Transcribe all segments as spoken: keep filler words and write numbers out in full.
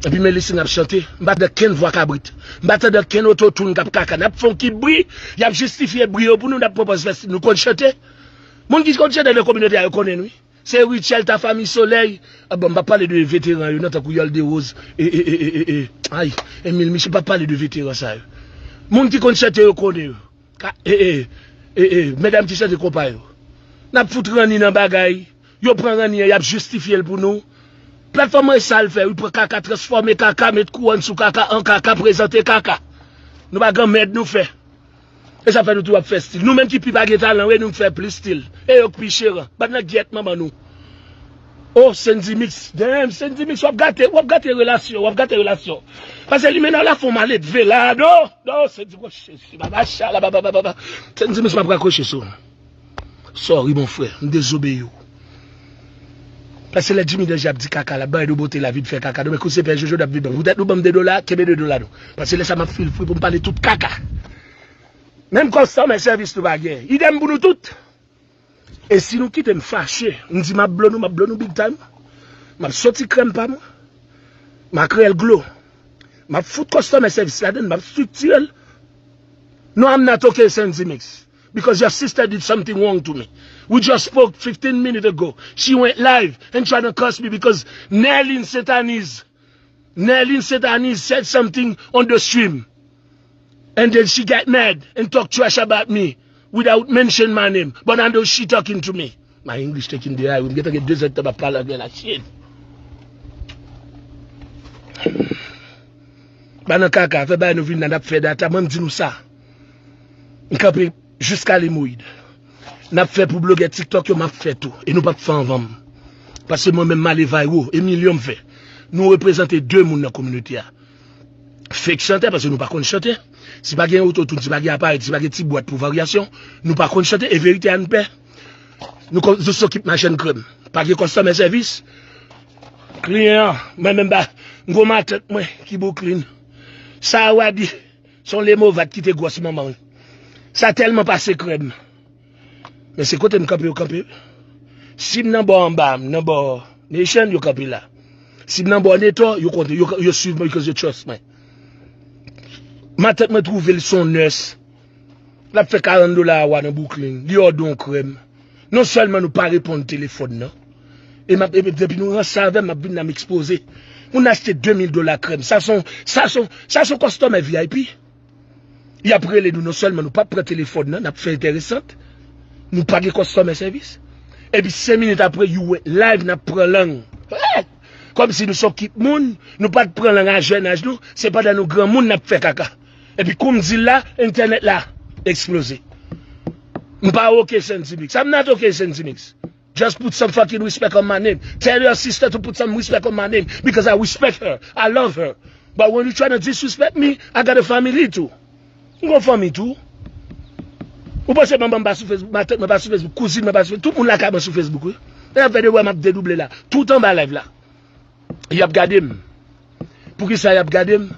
Epi men listing ap chante. M pa tande kenn vwa kabrit. M pa tande kenn ototoun k ap kaka. N ap fè yon kit bri, y ap jistifye bri yo pou nou, n ap pran pòz fèstiv. Nou konn chante. Moun ki konn chante nan kominote a, yo konnen n, wi. Se Rutshelle, Tafa, Mi Solèy. Ah, bon, m p ap pale de veteran yo, non, tankou Yolde Rose, e, e, e, e, e, e, ay, Emile Michel, m p ap pale de veteran sa yo. Moun ki konn chante yo konnen yo. Ka, e, e, e, e, medam ki chante konpa yo. N ap fout ranni nan bagay. Yo pran ranni an, y ap jistifye l pou nou. Platfòm mwen sa l fè, wi, pran kaka, transfòme kaka, met kouwòn sou kaka, an kaka, prezante kaka. Nou pa gen anmèd nou fè. E sa fè nou tou ap fè stil. Nou menm ki pi pa gen talan, wi, nou k fè plis stil. E yo k pi cheran. Bat nan gyèt manman nou. Oh, Sendy Mix. Damn, Sendy Mix, w ap gate, w ap gate relasyon, w ap gate relasyon. Paske Limena Lafon maledve la, non? Non, Sendy, oh, Jezi, baba, chala, baba, baba, baba. Sendy Mix, m ap rakwoche sou ou. Sorry, mon frè, m dezobeyi w. Paske lè Jimmy Danje ap di kaka la, bay do bote la vin fè kaka. Donk, kou se pè Jojo, n ap vin ban. Poutèt nou ban m de dola, kenbe de dola nou. Paske lè sa m ap feel free pou m pale tout kaka. Menm customer service nou pa gen. Idèm pou nou tout. E si nou kite m fache, m di m ap blo nou, m ap blo nou big time. M ap soti krèm pa m. Makrèl glo. M ap fout customer service ladan l, m ap striktire l. No, I'm not okay, Sendy Mix. Because your sister did something wrong to me. We just spoke fifteen minutes ago. She went live and tried to cuss me because Nerline Saint Anise, Nerline Saint Anise said something on the stream. And then she got mad and talked trash about me without mention my name. But I know she talking to me. My English taking the high. M gentan gen de zèdtan m ap pale anglè la. Shit. Ba nan kaka, fè bay nou vin la, n ap fè data. Mwen, m di nou sa. M kanpe jiska Limoyid. N ap fè pou blogè TikTok yo, m ap fè tou. E nou p ap fè anvan m. Paske mwen menm, m ale viral, e milyon m fè. Nou reprezante de moun nan kominote a. Fake chantè, paske nou pa konn chante. Si pa gen ototoun, si pa gen aparèy, si pa gen ti bwat pou varyasyon, nou pa konn chante. E verite a n pè. Nou kon-, nou sokip machann krèm. Pa gen customer service. Kliyan an, mwen menm ba, m gon matant mwen ki Brooklyn. Sa a w a di, se yon lemovat ki te gwòs manman l. Sa tèlman pase krèm. Men se kote m kanpe, yo kanpe. Si m nan bò anba, m nan bò Nation, yo kanpe la. Si m nan bò Netò, yo konte, yo, yo swiv mwen, because yo trust mwen. Matant mwen twouve l se yon nurse. L ap fè karant dola awa nan Brooklyn. Li òde yon krèm. Non sèlman nou pa reponn telefòn nan. E m ap, e depi nou ranse avè m, m ap vin la, m ekspoze. Moun achte de mil dola krèm. Sa se yon, sa se yon, sa se yon customer V I P. Y ap rele nou, non sèlman nou p ap pran telefòn nan, n ap fè enteresant. Nou pa gen customer service. Epi senk minit apre, you went live, n ap pran lang. Hey! Kòmsi nou se yon kip moun, nou pa t pran lang a jèn aj nou, se pandan nou granmoun n ap fè kaka. Epi kou m di l la, entènèt la eksploze. M pa oke, Sendy Mix. I'm not okay, Sendy Mix. Just put some fucking respect on my name. Tell your sister to put some respect on my name because I respect her. I love her. But when you trying to disrespect me, I got a family too. M gon fanmi tou. Ou panse manman m pa sou Facebook, matant mwen pa sou Facebook, kouzin mwen pa sou Facebook, tout moun lakay mwen sou Facebook, wi. E ap fè de wè m ap dedouble la. Tout anba live la. Y ap gade m. Poukisa y ap gade m?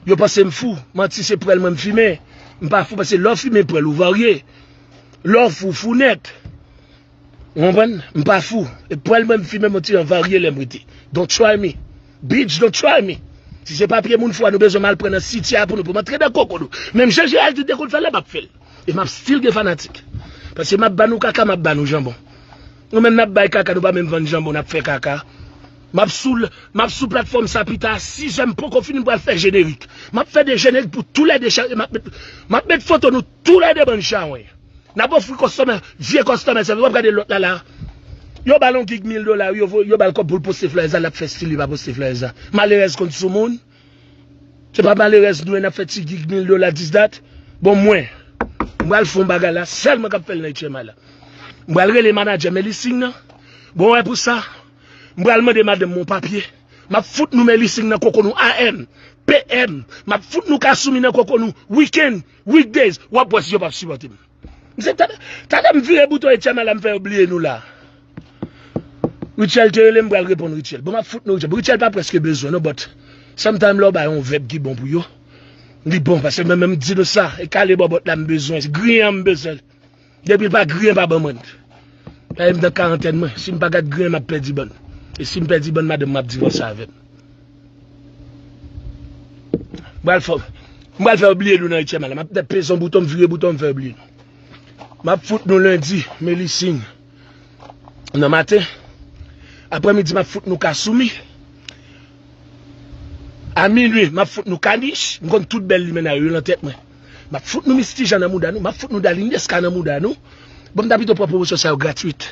Yo panse m fou. Manti, se pwèl mwen m fimen. M pa fou, paske lè w fimen pwèl ou varye. Lè w fou, fou nèt. Ou konprann? M pa fou. E pwèl mwen m fimen, m yon ti jan varye lè m rete. Don't try me. Bitch, don't try me. Si se papye moun fou a nou bezwen m al pran nan siti a pou nou, pou m antre nan koko nou. Menm jan Gérald te konn fè l la, m ap fè l. E m ap still gen fanatik. Paske m ap ba nou kaka, m ap ba nou janbon. Nou menm n ap bay kaka, nou pa menm vann janbon, n ap fè kaka. M ap sou, m ap sou platfòm sa pita a sizè, m poko fini, m pral fè jenerik. M ap fè de jenerik pou toulède, m ap met, m ap met foto nou toulède bann chawony. N ap ofri kòstòmè, vye kòstòmè sèvis. W ap gade lòt la la. Yo ba l yon gig mil dola, yo, vo- yo ba l kòb pou l poste flyer sa, l ap fè stil li pa poste flyer sa. Malerèz konn sou moun. Se pa malerèz nou ye, n ap fè ti gig mil dola, dis dat. Bon, mwen, m pral fè yon bagay la, sèl mwen k ap fè l nan H M I la. M pral rele manadjè men listing nan. Bon, wè pou sa, m pral mande madanm mwen yon papye. M ap fout nou men listing nan koko nou A M, P M. M ap fout nou kasoumi nan koko nou weekend, weekdays. W ap wè si yo p ap sipòte m. M se talè, talè m vire bouton H M I la, m fè yo bliye nou la. Rutshelle te rele m, m pral reponn Rutshelle. Bon, m ap fout nou Rutshelle. Rutshelle pa prèske bezwen non, but sometime lè w bay yon vèb ki bon pou yo, li bon, paske mwen menm m di nou sa, e kale bòbòt la m bezwen, griyen an m bezwen. Depi l pa griyen, pa ban mwen l. Paske m nan karantèn mwen, si m pa gad griyen, m ap pèdi bann. E si m pèdi bann, madanm m ap divòse avè m. M pral fè, m pral fè yo bliye nou nan ityèm la. M ap peze yon bouton, m vire bouton, m fè yo bliye nou. M ap fout nou lendi, Melising, nan maten. Aprèmidi, m ap fout nou Kasumi. A minui, m ap fout nou Kanich. M konn tout bèl limena yo, yo nan tèt mwen. M ap fout nou Mistijan nan mouda nou. M ap fout nou Dalindeska nan mouda nou. Bon, m ta pito pran pwomosyon sa yo gratwit.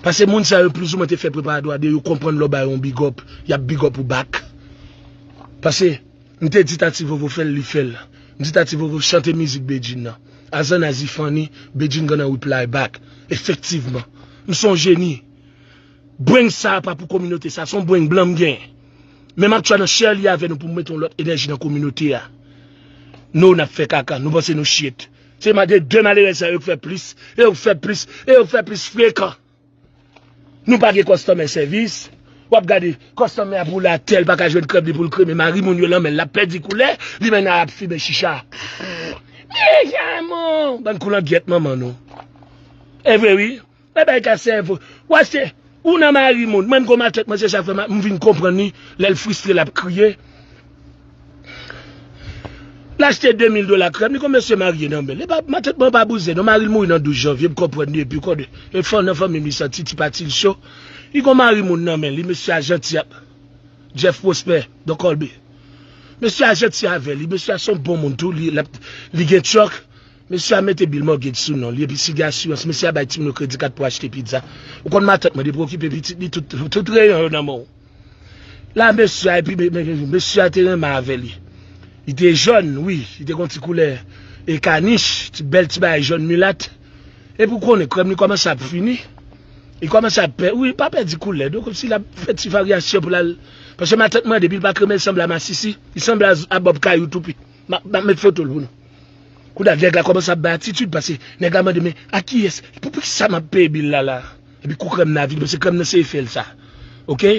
Paske moun sa yo plizoumwen te fè preparatwa de yo konprann lè w ba yo yon big up, y ap big up ou back. Paske m te di Tati Vovo fè l, li fè l. M di Tati Vovo chante mizik Bedjine nan. Azan Azi Fanny, Bedjine gonna reply back. Efektivman. M se yon jeni. Bring sa a pa pou kominote sa, se yon bring blan m gen. Men m ap try nan share li avè nou pou m mete yon lòt enèji nan kominote a. Nou, n ap fè kaka, nou panse nou shit. Se ma de, de malerèz sa yo k fè plis, e yo k fè plis, e yo k fè plis frekan. Nou pa gen customer service. W ap gade, customer a pou la tèl pa ka jwenn krèb li pou l kreme. Mari moun yo nan men l, l ap pèdi koulè, li menm ap fimen chicha. Mezanmi! Bann koulangyèt manman nou. E vre wi. E bay ka sèvo. W achte, ou nan mari moun. Mwen m gon matant mwen, se sa k fè m vin konprann li, lè l fristre, l ap kriye. L achte de mil dola krèm, li gon mesye marye nan men l. E pa, matant mwen pa bouzen, non, mari l mouri nan douz janvye, m konprann li, epi kòde. E fò nan fanmi m, li santi ti pati l cho. Li gon mari moun nan men l, li mesye a janti ap. Jeff Prosper, Don Colby. Mesye a janti avè li, mesye a se yon bon moun tou, li, l ap, li gen truck. Mesye a mete bil mortgage sou non li, epi si gen asirans, mesye a bay timoun yo kredi kat pou achte pizza. Ou konn matant mwen, depi okipe pitit li, tout, tout reyon yo nan men w. La, mesye a, epi me- me- mesye a te renmen avè li. Li te jòn, wi, li te gon ti koulè e kanich, ti bèl ti bagay jòn milat. Epi w konnen, krèm li kòmanse ap fini. Li kòmanse ap pè, wi, pa pèdi koulè. Donk, si l ap fè ti varyasyon pou l al. Paske matant mwen, depi l pa kreme, l sanble a masisi. Li sanble a, a Bob Kayou toupi. M ap, m ap met foto l pou nou. Kounye a, nèg la kòmanse ap bay atitid, paske nèg la mande, men a kiyès? Pou, pou ki sa m ap peye bil la, la? Epi kou krèm nan vin, paske krèm nan se efè l sa. Oke?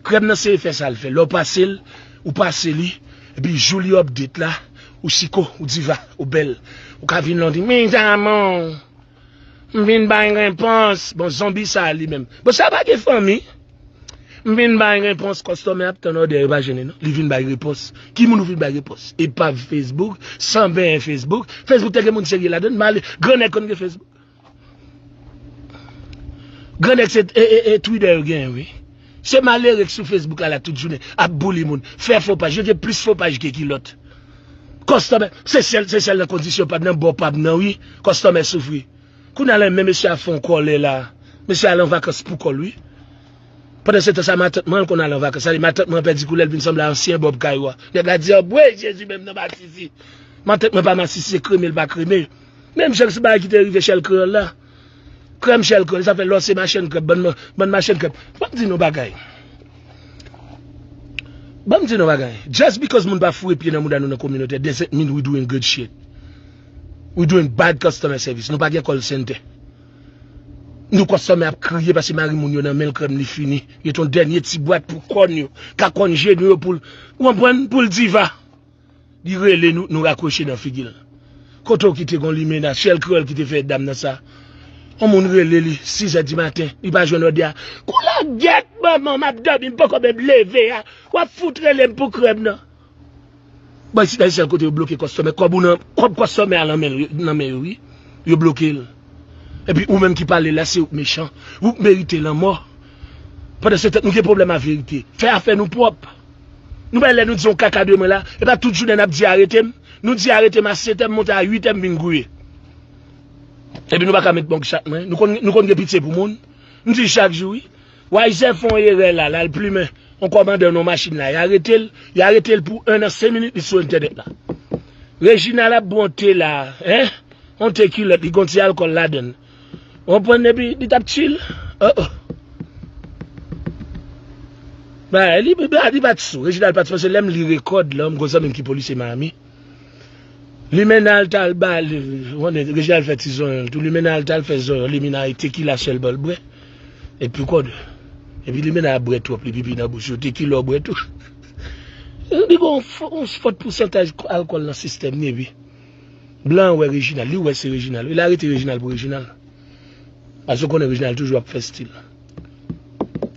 Krèm nan se efè sa l fè. Lè w pase l, ou pase li, epi jou li update la, ou chiko, ou diva, ou bèl. Ou ka vin la, w di, mes amours, m vin bay repons. Bon, zonbi sa a li menm. Bon, sa pa gen fanmi. M vin bay repons, kòstòmè ap tann òdè, yo pa jennen non. Li vin bay repons. Ki moun ou vin bay repons? Epav Facebook, san benyen Facebook. Facebook te gen moun serye ladan l, male, grannèg konn gen Facebook. Grannèg se e, e, e Twitter yo genyen, wi. Se malere k sou Facebook la, la tout jounen, ap boule moun, fè fo paj. Yo gen plis fo paj ke kilòt. Kòstòmè, se sèl, se sèl nan kondisyon pa m nan, bò pa m nan, wi. Kòstòmè soufri. Kounye a la, men mesye a fè yon kòlè la. Mesye a al an vakans pou kò l, wi. Pandan se tan sa, matant mwen konn al an vakans. Sa di, matant mwen pèdi koulè, l vin sanble a ansyen Bob Kayou a. Nèg la di, anmwey, Jezi menm nan masisi. Matant mwen pa masisi, se kreme l pa kreme. Menm jan se bagay ki te rive Shell Creole la. Krèm Shell Creole, sa fè lò se machann krèm, bann, bann machann krèm. Ban m di nou bagay. Ban m di nou bagay. Just because moun pa foure pye nan mouda nou nan kominote, doesn't mean we doing good shit. We doing bad customer service. Nou pa gen call center. Nou kòstòmè ap kriye paske mari moun yo nan men l, krèm li fini. Yo te yon dènye ti bwat pou kòn yo. Ka kòn jenou yo pou l, ou konprann, pou l diva. Li rele nou, nou rakwoche nan figi l. Kote w kite gon limena, Shell Creole ki te fè dam nan sa. On moun rele li, sizè di maten, li pa jwenn òdè a. Koulangèt manman, m ap dòmi, m poko menm leve a. W ap fout rele m pou krèm nan. Bon, isit nan sèl kote yo bloke kòstòmè, kòb ou nan, kòb kòstòmè a nan men, nan men yo, wi. Yo bloke l. Epi ou menm ki pale la, se ou k mechan. Ou k merite lanmò. Pandan se tan, nou gen pwoblèm a verite. Fè afè nou pwòp. Nou bay lè nou di yon kaka de mwen la, e pa tout jounen n ap di arete m. Nou di arete m a sèt è, m monte a uit è, m vin gouye. Epi nou pa ka met bòg chat mwen. Nou konn, nou konn gen pitye pou moun. M di chak jou, wi. Wiser fè yon erè la, l al plimen yon kòmandè nan yon machin la. Y arete l, y arete l pou en an, senk minit, li sou entènèt la. Reginald ap bon te la, en? On te kilòt, li gon ti alkòl ladan l. Ou konprann, epi li t ap chill. Oh, oh. Ba, li, li, li pa t sou. Reginald pa t sou, paske lè m li rekòd la, m gon zanmi m ki polisye Miami. Limena al t al ba, li, konnen, Reginald fè ti zonyon l tou. Limena al t al fè zonyon, limena e tekila sèl ban l bwè. Epi kòd. Epi limena ap bwè twòp, li pipi nan bouch yo, tekila w bwè tou. Li gon fò-, yon fòt pousantaj alkòl nan sistèm li, epi. Blan an wè Reginald, li wè se Reginald. Wi, l arete Reginald pou Reginald. Paske w konnen Reginald toujou ap fè stil.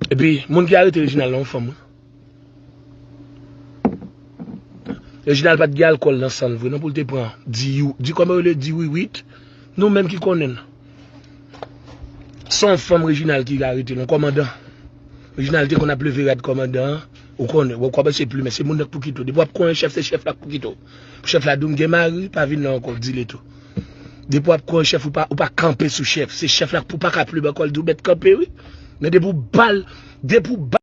Epi, moun ki arete Reginald la, yon fanm, wi. Reginald pa t gen alkòl nan san l vre non pou l te pran di you, di kòman yo rele di wiwit. Nou menm ki konnen l. Se yon fanm Reginald ki arete l, yon kòmandan. Reginald te konn ap leve rad kòmandan an. Ou konnen, ou kòmanse plimen, se moun nan k pou kite w. Depi w ap konnen chèf, se chèf la k pou kite w. Pou chèf la di w m gen mari, pa vin la ankò, di l tou. Depi w ap konnen chèf, ou pa, ou pa kanpe sou chèf. Se chèf la k pou pa ka plimen ankò, l di w mèt kanpe, wi. Men depi w ba l, depi w ba